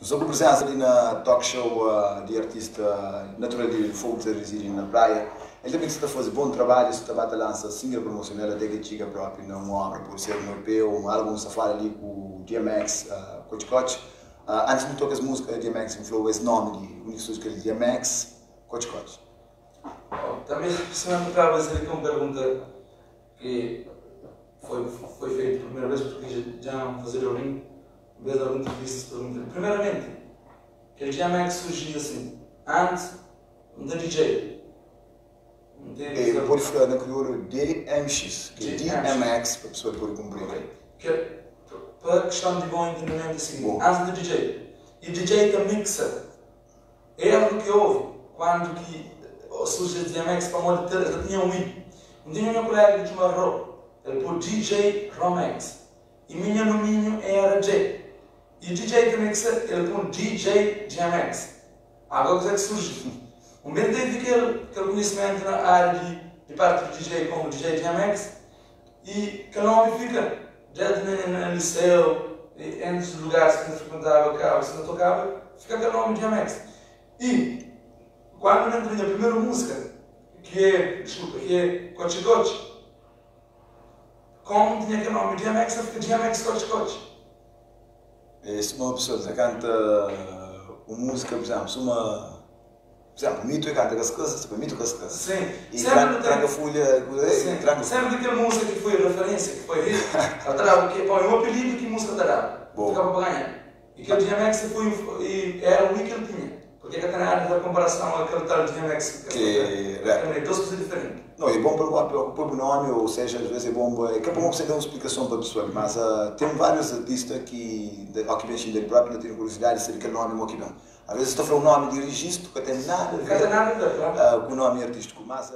Nu sta ku prezensa li na talk show di artista natural di Fogo ki ta rizidi na Praia. El tanbe ki sta ta faze bon trabadju, sta ta ba ta lansa single promosional ate ki txiga propi na un obra, pode ser un EP ou un album. Nu sta fala li ku DMX Kotxi Kotxi. Antis di nu toka es musika DMX N fla-u es nomi di undi ki surji kel DMX Kotxi Kotxi. Tanbe sima N ta flaba es li ki é un pergunta ki foi foi feito primeira vez porque dja N fazedu algun vez algun entrevista es pergunta primeiramente kel DMX surgi asin antes N ta DJ N ten E pode fla na kriolu DMX ki é DMX pa pessoal pode kunprende. Kel pa kiston di bon entendimentu é siginti antes N ta DJ e DJ ta mixa Erru ki ouvi kuandu ki surji es DMX pamodi tel el ta tinha un i. N tinha nha kulega ki txoma Ro, el po DJ Romex i mi nha nominhu era Dje. I DJ ta mixa el pon DJ DMX. Agora kuzé ki surji? Un ben tevi kel kel kunhisimentu na ária di di parti di DJ komu DJ DMX i kel nomi fika desdi na na liseu i entus lugaris ki N ta frikuentaba kaba si N ta tokaba fika kel nomi DMX. I kuandu N entra nha primeru múzika ki é diskulpa ki é Kotxi Kotxi komu N tinha kel nomi DMX el fika DMX Kotxi Kotxi. É suma pessoa ta kanta un múzika pur izénplu suma pur izénplu mito e kanta kaskas tipo mito kaskas Sim, e sempre nu tranka ten fulha Sim, tranka sempre kel múzika ki foi referência ki foi hit el ta daba ke poi un apelidu ki múzika ta daba Boa. fikaba pa ganha e kel DMX foi un e era un i kel tinha porque ka ten nada a ver konparason a kel tal DMX Ki é rap. Também dos kuza diferenti. Não, é bom pa poi bu nomi ou seja às vezes é bom pa é ka pa você da un splikason pa pessoal mas tem vários artista ki ó ki ben xinta li propi nta tene kuriosidadi di sabe kel nomi mo ki ben às vezes ta fla un nomi di rijistu ka ten nada a Ka ten ver nada a ver, claro. ku nomi artistiku mas.